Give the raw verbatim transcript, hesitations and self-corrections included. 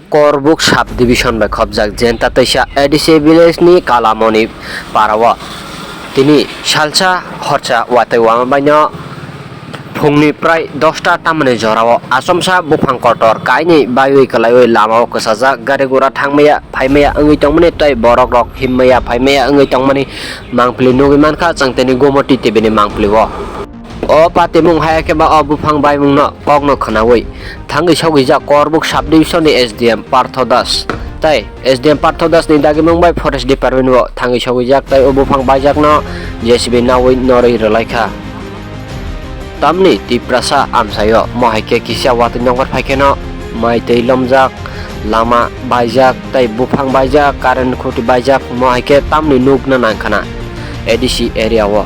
Korbuk sub division bai khopjak Jenta Teisa A D C village ni Kalamoni para o tini salsa horsa watwi wama bai no phungni prai dosta tamani jora o achomsa buphang kotor kainwi baiwi kwlaiwi lama o kwchajak, gari gura thangmaya phaimaya wngwi tongmani tei borok rok himmaya phaimaya wngwi tongmani mangpili nugwi mankha chwng tini Gomoti T V ni mangpili o. O patimung hai khe ba o buphang baimung no kok no khwnawi thangwi sogwijak Korbuk sub division ni S D M Partho Das tei S D M Partho Das ni dagimung bai forest department o thangwi sogwijak tei o buphang baijak no J C B nawi norwi rwlaikha. Tamni Tiprasa amchaio mo hai khe kisa watwi nokbar phai kheno mai twi lomjak, lama baijak tei buphang baijak, current khuti baijak, mo hai khe tamni nukna nangkhana A D C area o.